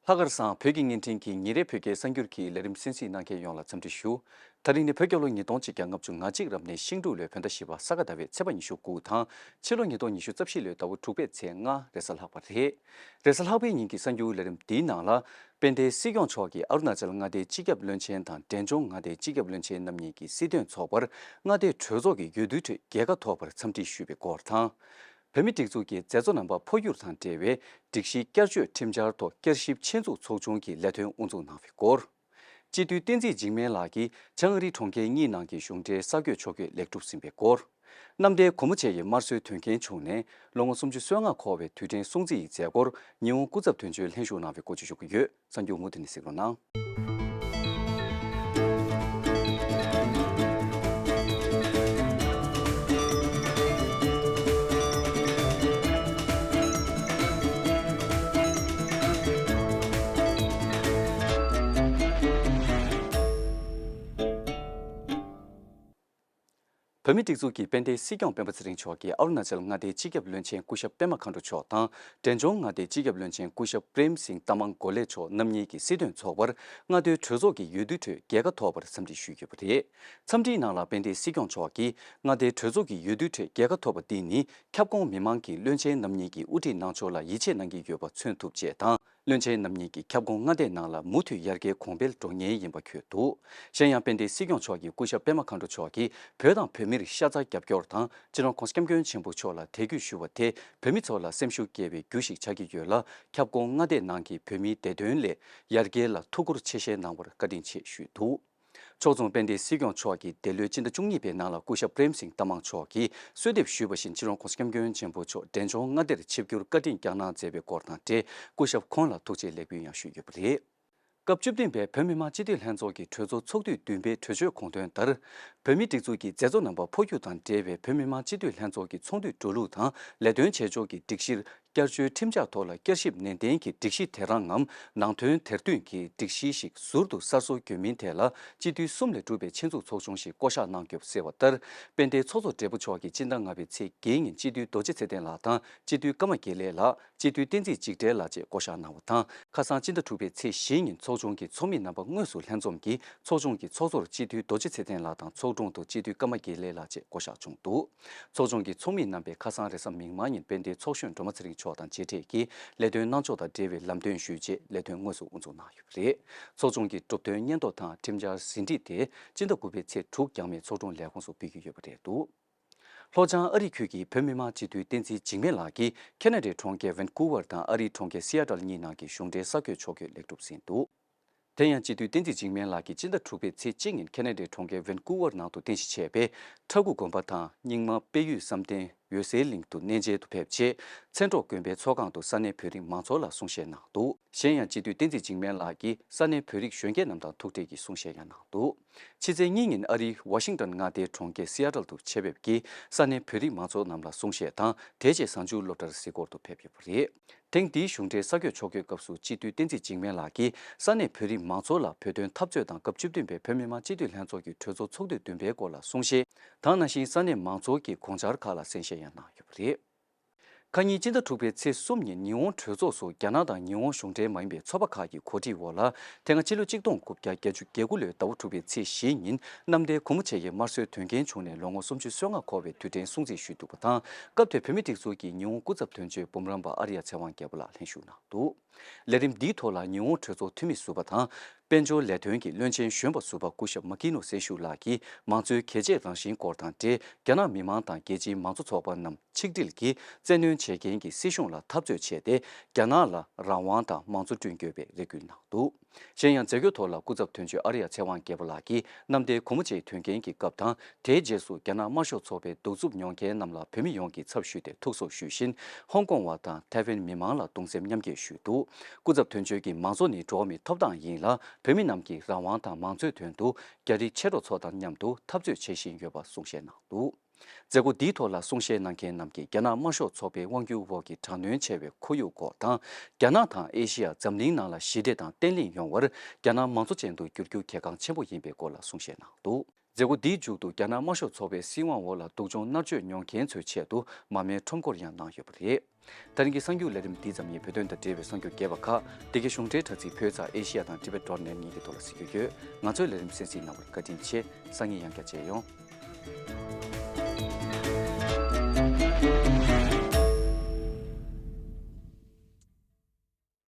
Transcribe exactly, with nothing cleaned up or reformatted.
ལྷག་དཀར་བཟང་། བོད་ཀྱི་བརྙན་འཕྲིན་གྱི་ཉིན་རེའི་བོད་སྐད་གསར་འགྱུར་གྱི་ལས་རིམ་གསན་གཟིགས་གནང་མཁན་ཡོངས་ལ་འཚམས་འདྲི་ཞུ། ད་རིང་ནི་བོད་རྒྱལ་ལོ་ཉིས་སྟོང་ཆིག་བརྒྱ་ལྔ་བཅུ་ང་གཅིག་རབ་གནས་ཤིང་འབྲུག་ལོའི་བོད་ཟླ་བཞི་པ་ས་ག་ཟླ་བའི་ཚེས་པ་ཉི་ཤུ་དགུ་དང་ཕྱི་ལོ་ཉིས་སྟོང་ཉི་ཤུ་རྩ་བཞི་ལོའི་ཟླ་བ་དྲུག་པའི་ཚེས་ལྔ་རེས་གཟའ་ལྷག་པ་རེད། རེས་གཟའ་ལྷག་པའི་ཉིན་གྱི་གསར་འགྱུར་ལས་རིམ་འདིའི་ནང་ལ། དཔལ་ལྡན་སྲིད་སྐྱོང་མཆོག་གིས་ཨ་རུ་ན་ཅལ་མངའ་སྡེའི་སྤྱི་ཁྱབ་བློན་ཆེན་དང་འབྲས་ལྗོངས་མངའ་སྡེའི་སྤྱི་ཁྱབ་བློན་ཆེན་རྣམ་གཉིས་ཀྱིས་སྲིད་དོན་ཚོགས་པར་མངའ་སྡེའི་གྲོས་ཚོགས་ཀྱི་འོས་བསྡུའི་ཁྲོད་རྒྱལ་ཁ་ཐོབ་པར་འཚམས་འདྲི་ཞུས་པའི་སྐོར་དང་། བོད་མིའི་སྒྲིག་འཛུགས་ཀྱི་མཛད་གཙོ་རྣམ་པ་འཕོ་འགྱུར་དང་འབྲེལ་བའི་སྒྲིག་གཞིའི་བསྐྱར་བཅོས་ཁྲིམས་འཆར་ཐོག་བསྐྱར་ཞིབ་ཆེད་འཛུགས་ཚོགས་ཆུང་གི་ལས་དོན་དབུ་འཛུགས་གནང་བའི་སྐོར། སྤྱི་འཐུས་བསྟན་འཛིན་འཇིགས་མེད་ལགས་ཀྱིས་བྱང་ཨ་རིའི་གྲོང་ཁྱེར་གཉིས་ནང་གི་གཞུང་འབྲེལ་གསར་འགོད་ཕྱོགས་བསྐྱོད་ལེགས་གྲུབ་ཟིན་པའི་སྐོར། གནམ་བདེ་སྒོ་མོ་ཆེ་ཡི་དམར་གསོད་དོན་རྐྱེན་བྱུང་ནས་ལོ་ངོ་སུམ་ཅུ་སོ་ལྔ་འཁོར་བའི་དུས་དྲན་སྲུང་བརྩི་ཡི་མཛད་སྒོར་ཉི་ཧོང་སྐུ་ཚབ་དོན་གཅོད་ལྷན་ཞུགས་གནང་བའི་སྐོར་བཅས་ཞུ་གི་ཡོད། གསར་འགྱུར་མུ་མཐུད་ནས་གཟིགས་རོགས་གནང་། བོད་མིའི་སྒྲིག་འཛུགས་ཀྱི་དཔལ་ལྡན་སྲིད་སྐྱོང་སྤེན་པ་ཚེ་རིང་མཆོག་གིས་ཨ་རུ་ན་ཅལ་མངའ་སྡེའི་སྤྱི་ཁྱབ་བློན་ཆེན་སྐུ་ཞབས་པད་མ་མཁའ་འགྲོ་མཆོག་དང་འབྲས་ལྗོངས་མངའ་སྡེའི་སྤྱི་ཁྱབ་བློན་ཆེན་སྐུ་ཞབས་པྲེམ་སིང་ཏ་མང་གོ་ལེ་མཆོག་རྣམ་གཉིས་ཀྱིས་སྲིད་དོན་ཚོགས་པར་མངའ་སྡེའི་གྲོས་ཚོགས་ཀྱི་འོས་བསྡུའི་ཁྲོད་རྒྱལ་ཁ་ཐོབ་པར་འཚམས་འདྲི་ཞུས་ཡོད་པ་རེད། འཚམས་འདྲིའི་ནང་ལ་དཔལ་ལྡན་སྲིད་སྐྱོང་མཆོག་གིས་མངའ་སྡེའི་གྲོས་ཚོགས་ཀྱི་འོས་བསྡུའི་ཁྲོད་རྒྱལ་ཁ་ཐོབ་པ་འདི་ནི་ཁྱབ་ཁོངས་མི་མང་གིས་བློན་ཆེན་རྣམ་གཉིས་ཀྱི་དབུ་ཁྲིད་གནང་ཕྱོགས་ལ་ཡིད་ཆེས་གནང་གི་ཡོད་པ་མཚོན་ཐུབ་ཅེས་དང་། བློན་ཆེན་རྣམ་གཉིས་ཀྱིས་ཁྱབ་ཁོངས་མངའ་སྡེའི་ནང་ལ་མུ་མཐུད་ཡར་རྒྱས་གོང་འཕེལ་འགྲོ་མཁན་ཡིན་པ་འཁོད་འདུག། གཞན་ཡང་དཔལ་ལྡན་སྲིད་སྐྱོང་མཆོག་གིས་སྐུ་ཞབས་པད་མ་མཁའ་འགྲོ་མཆོག་གིས་བོད་དང་བོད་མིར་ཤ་ཚ་རྒྱབ་སྐྱོར་དང་སྤྱི་ནོར་༸གོང་ས་༸སྐྱབས་མགོན་ཆེན་པོ་མཆོག་ལ་དད་གུས་ཞུ་བ་དེ་བོད་མི་ཚོ་ལ་སེམས་ཤུགས་སྐྱེད་པའི་རྒྱུ་ཞིག་ཆགས་ཀྱི་ཡོད་ལ། ཁྱབ་ཁོངས་མངའ་སྡེའི་ནང་གི་བོད་མིའི་བདེ་དོན་སླད་ཡར་རྒྱས་ལ་ཐུགས་ཁུར་ཆེ་བཞེས་གནང་བར་བཀའ་དྲིན་ཆེ་ཞུས་འདུག། ཕྱོགས་མཚུངས་དཔལ་ལྡན་སྲིད་སྐྱོང་མཆོག་གིས་འདས་ལོའི་སྤྱི་ཟླ་བཅུ་གཉིས་པའི་ནང་ལ་སྐུ་ཞབས་པྲེམ་སིང་ཏ་མང་མཆོག་གིས་གསོལ་འདེབས་ཞུས་པ་བཞིན་སྤྱི་ནོར་༸གོང་ས་༸སྐྱབས་མགོན་ཆེན་པོ་མཆོག་འབྲས་ལྗོངས་མངའ་སྡེར་ཆིབས་བསྒྱུར་བཀའ་དྲིན་བསྐྱངས་གནང་མཛད་པའི་སྐོར་དང་འབྲེལ་སྐུ་ཞབས་ཁོང་ལ་ཐུགས་རྗེ་ལེགས་འབུལ་ཡང་ཞུས་ཡོད་པ་རེད། སྐབས་བཅུ་བདུན་པའི་བོད་མི་མང་སྤྱི་འཐུས་ལྷན་ཚོགས་ཀྱི་གྲོས་ཚོགས་ཚོགས་དུས་བདུན་པའི་གྲོས་ཆོད་དགོངས་དོན་ལྟར། བོད་མིའི་སྒྲིག་འཛུགས་ཀྱི་མཛད་གཙོ་རྣམ་པ་འཕོ་འགྱུར་དང་འབྲེལ་བའི་བོད་མི་མང་སྤྱི་འཐུས་ལྷན་ཚོགས་ཀྱི་ཚོགས་འདུའི་འགྲོ་ལུགས་དང་ལས་དོན་བྱེད་ཕྱོགས་ཀྱི་སྒྲིག་གཞིར། བསྐྱར་བཅོས་ཁྲིམས་འཆར་ཐོག་ལ་བསྐྱར་ཞིབ་ནན་ཏན་གྱིས་སྒྲིག་གཞི་དེ་རང་ངམ་ནང་དོན་དེར་བསྟུན་གྱིས་སྒྲིག་གཞི་ཞིག་ཟུར་དུ་གསར་བཟོ་དགོས་མིན་ཐད་ལ་སྤྱི་འཐུས་གསུམ་ལས་གྲུབ་པའི་ཆེད་འཛུགས་ཚོགས་ཆུང་ཞིག་བསྐོ་གཞག་གནང་སྐྱོབ་ཟེར་བ་ལྟར། དཔལ་ལྡན་ཚོགས་གཙོ་སྦྲེལ་པོ་མཆོག་གིས་སྤྱི་ཟླ་ལྔ་པའི་ཚེས་བརྒྱད་ཉིན་སྤྱི་འཐུས་རྡོ་རྗེ་ཚེ་བརྟན་ལགས་དང་སྤྱི་འཐུས་ཀརྨ་དགེ་ལེགས་ལགས། སྤྱི་འཐུས་ཀརྨ་དགེ་ལེགས་ལགས་བཅས་བསྐོ་གཞག་གནང་བ་དང་། ཁ་སང་སྤྱི་ཟླ་དྲུག་པའི་ཚེས་བཞི་ཉིན་ཚོགས་ཆུང་གི་ཚོགས་མི་རྣམ་པ་དངོས་སུ་ལྷན་འཛོམས་ཀྱིས་ཚོགས་ཆུང་གི་ཚོགས་གཙོར་སྤྱི་འཐུས་རྡོ་རྗེ་ཚེ་བརྟན་ལགས་དང་ཚོགས་དྲུང་དུ་སྤྱི་འཐུས་ཀརྨ་དགེ་ལེགས་ལགས་བཅས་བསྐོ་གཞག་བྱུང་འདུག། ཚོགས་ཆུང་གི་ཚོགས་མི་རྣམ་པས་ཁ་སང་རེས་གཟའ་མིག་དམར་ཉིན་དཔལ་ལྡན་ཚོགས་གཞོན་སྒྲོལ་མ་ཚེ་རིང་མཆོག་དང་མཇལ་འཕྲད་ཀྱིས་ལས་དོན་གནང་ཕྱོགས་དང་འབྲེལ་བའི་ལམ་སྟོན་ཞུས་རྗེས་ལས་དོན་དངོས་སུ་དབུ་འཛུགས་གནང་ཡོད་པ་རེད། ཚོགས་ཆུང་གི་གྲུབ་དོན་སྙན་ཐོ་དང་ཁྲིམས་འཆར་ཟིན་བྲིས་དེ་སྤྱི་ཟླ་དགུ་པའི་ཚེས་དྲུག་རྒྱང་མའི་ཚོགས་དྲུང་ལས་ཁུངས་སུ་ཕུལ་གྱི་ཡོད་པ་རེད་འདུག། ལྷོ་བྱང་ཨ་རི་ཁུལ་གྱི་བོད་མི་མང་སྤྱི་འཐུས་བསྟན་འཛིན་འཇིགས་མེད་ལགས་ཀྱིས་ཁེ་ན་ཌའི་གྲོང་ཁྱེར་ཝན་ཀུ་ཝར་དང་ཨ་རིའི་གྲོང་ཁྱེར་སི་ཨ་ཏལ་གཉིས་ནང་གི་གཞུང་འབྲེལ་གསར་འགོད་ཕྱོགས་བསྐྱོད་ལེགས་གྲུབ་ཟིན་འདུག། དེ་ཡང་སྤྱི་འཐུས་བསྟན་འཛིན་འཇིགས་མེད་ལགས་ཀྱིས་སྤྱི་ཟླ་དྲུག་པའི་ཚེས་གཅིག་ཉིན་ཁེ་ན་ཌའི་གྲོང་ཁྱེར་ཝན་ཀུ་ཝར་ནང་དུ་རྟེན་གཞི་བྱས་པའི་ཁྲ་འགུ་དགོན་པ་དང་རྙིང་མ་དཔལ་ཡུལ་བསམ་གཏན་འོད་གསལ་གླིང་དུ་གནས་མཇལ་དུ་ཕེབས་རྗེས་མཚན་སྒྲོག་དགོན་པའི་ཚོགས་ཁང་དུ་ས་གནས་བོད་རིགས་མང་ཚོགས་ལ་གསུང་བཤད་གནང་འདུག། གཞན་ཡང་སྤྱི་འཐུས་བསྟན་འཛིན་འཇིགས་མེད་ལགས་ཀྱིས་ས་གནས་བོད་རིགས་གཞོན་སྐྱེས་རྣམས་དང་ཐུག་འཕྲད་ཀྱིས་གསུང་བཤད་ཡང་གནང་འདུག། ཕྱི་ཚེས་གཉིས་ཉིན་ཨ་རིའི་ཝ་ཤིང་ཏོན་མངའ་སྡེའི་གྲོང་ཁྱེར་སི་ཨ་ཏལ་དུ་ཆེད་ཕེབས་ཀྱིས་ས་གནས་བོད་རིགས་མང་ཚོགས་རྣམས་ལ་གསུང་བཤད་དང་དེ་རྗེས་གཟའ་མཇུག་སློབ་གྲྭར་གཟིགས་སྐོར་དུ་ཕེབས་ཡོད་པ་རེད། ཐེངས་འདིའི་གཞུང་འབྲེལ་གསར་འགོད་ཕྱོགས་བསྐྱོད་སྐབས་སུ་སྤྱི་འཐུས་བསྟན་འཛིན་འཇིགས་མེད་ལགས་ཀྱིས་ས་གནས་བོད་རིགས་མང་ཚོགས་ལ་བོད་དོན་འཐབ་རྩོད་དང་སྐབས་བཅུ་བདུན་པའི་བོད་མི་མང་སྤྱི་འཐུས་ལྷན་ཚོགས་ཀྱི་གྲོས་ཚོགས་ཚོགས་དུས་བདུན་པའི་སྐོར་ལ་གསུང་བཤད་དང་། ནང་བཞིན་ས་གནས་མང་ཚོགས་ཀྱི་དགོངས་འཆར་ཁག་ལ་གསན་བཞེས་ཡང་གནང་ཡོད་པ་རེད། ཁ་ཉིན་སྤྱི་ཟླ་དྲུག་པའི་ཚེས་གསུམ་ཉིན་ཉི་ཧོང་གྲོས་ཚོགས་སུ་རྒྱ་ནག་དང་ཉི་ཧོང་གཞུང་འབྲེལ་མ་ཡིན་པའི་ཚོགས་པ་ཁག་གི་གོ་སྒྲིག་འོག་ལ་དེ་སྔ་ཕྱི་ལོ་གཅིག་སྟོང་དགུ་བརྒྱ་བརྒྱད་ཅུ་གྱ་དགུ་ལོའི་ཟླ་བ་དྲུག་པའི་ཚེས་བཞི་ཉིན་གནམ་བདེ་སྒོ་མོ་ཆེ་ཡི་དམར་གསོད་དོན་རྐྱེན་བྱུང་ནས་ལོ་ངོ་སུམ་ཅུ་སོ་ལྔ་འཁོར་བའི་དུས་དྲན་སྲུང་བརྩི་ཞུས་འདུག་པ་དང་། སྐབས་དེར་བོད་མིའི་སྒྲིག་འཛུགས་ཀྱི་ཉི་ཧོང་སྐུ་ཚབ་དོན་གཅོད་འབུམ་རམས་པ་ཨ་རི་ཡ་ཚེ་དབང་རྒྱལ་པོ་ལགས་ལྷན་ཞུགས་གནང་འདུག། ལས་རིམ་འདིའི་ཐོག་ལ་ཉི་ཧོང་གྲོས་ཚོགས་འཐུས་མི་ཟུར་པ་དང་། དཔལ་འབྱོར་ལས་དོན་གྱི་བློན་ཆེན་གཞོན་པ་ཟུར་པ་སྐུ་ཞབས་མ་ཀི་ནོ་སེ་ཤུ་ལགས་ཀྱིས་མང་གཙོའི་གལ་ཆེའི་རང་བཞིན་སྐོར་དང་འབྲེལ་རྒྱ་ནག་མི་མང་དང་རྒྱལ་སྤྱིའི་མང་གཙོ་ཚོགས་པ་རྣམས་ཆིག་སྒྲིལ་གྱིས་བཙན་གནོན་བྱེད་མཁན་གྱི་སྲིད་གཞུང་ལ་འཐབ་རྩོད་བྱས་ཏེ་རྒྱ་ནག་ལ་རང་དབང་དང་མང་གཙོ་བསྐྲུན་དགོས་པའི་རེ་སྐུལ་གནང་འདུག། གཞན་ཡང་མཛད་སྒོའི་ཐོག་ལ་སྐུ་ཚབ་དོན་གཅོད་ཨ་རི་ཡ་ཚེ་དབང་རྒྱལ་པོ་ལགས་ཀྱིས་གནམ་བདེ་སྒོ་མོ་ཆེའི་དོན་རྐྱེན་གྱི་སྐབས་དང་དེའི་རྗེས་སུ་རྒྱ་ནག་དམར་ཤོག་ཚོགས་པའི་གདུག་རྩུབ་མྱོང་མཁན་རྣམས་ལ་བོད་མི་ཡོངས་ཀྱི་ཚབ་ཞུས་ཏེ་ཐུགས་གསོ་ཞུས་ཤིང་ཧོང་ཀོང་བ་དང་ཐའེ་ཝན་མི་མང་ལ་གདུང་སེམས་མཉམ་སྐྱེད་ཞུས་འདུག། སྐུ་ཚབ་དོན་གཅོད་ཀྱིས་མང་གཙོ་ནི་འགྲོ་བ་མིའི་ཐོབ་ཐང་ཡིན་ལ་བོད་མི་རྣམས་ཀྱི་རང་དབང་དང་མང་གཙོའི་དོན་དུ་རྒྱ་རིགས་མཆེད་གྲོགས་ཚོ་དང་མཉམ་དུ་འཐབ་རྩོད་བྱེད་བཞིན་ཡོད་པ་གསུང་བཤད་གནང་འདུག། མཛད་སྒོ་འདིའི་ཐོག་ལ་གསུང་བཤད་གནང་མཁན་རྣམས་ཀྱིས་རྒྱ་ནག་དམར་ཤོག་ཚོགས་པའི་དབང་སྒྱུར་འོག་གི་དྲག་གནོན་ཆེ་བའི་ཁོར་ཡུག་སྐོར་དང་། རྒྱ་ནག་དང་ཨེ་ཤི་ཡ་འཛམ་གླིང་ནང་ལ་ཞི་བདེ་དང་བརྟན་ལྷིང་ཡོང་བར་རྒྱ་ནག་མང་གཙོ་ཅན་དུ་འགྱུར་རྒྱུ་གལ་འགངས་ཆེན་པོ་ཡིན་པའི་སྐོར་ལ་གསུང་བཤད་གནང་འདུག། མཛད་སྒོ་འདིའི་མཇུག་ཏུ་རྒྱ་ནག་དམར་ཤོག་ཚོགས་པའི་སྲིད་དབང་འོག་ལ་སྡུག་སྦྱོང་མནར་གཅོད་མྱོང་མཁན་ཚོའི་ཆེད་དུ་མར་མེའི་ཁྲོམ་སྐོར་ཡང་གནང་ཡོད་པ་རེད། ད་རིང་གི་གསར་འགྱུར་ལས་རིམ་འདི་ཙམ་ཡིན། བོད་དོན་དང་འབྲེལ་བའི་གསར་འགྱུར་རྒྱས་པ་ཁག་འདི་གའི་གཞུང་འབྲེལ་དྲ་ཚིགས་བོད་ཚགས་ཨེ་ཤི་ཡ་དང་ཊི་བེ་ཊི་ཌོ་ཊི་ནེ་ཊི་གཉིས་ཀྱི་ཐོག་ལ་གཟིགས་རྒྱུ་ཡོད། ང་ཚོའི་ལས་རིམ་གསན་གཟིགས་གནང་བར་བཀའ་དྲིན་ཆེ། སང་ཉིན་ཡང་བསྐྱར་མཇལ་ཡོང་།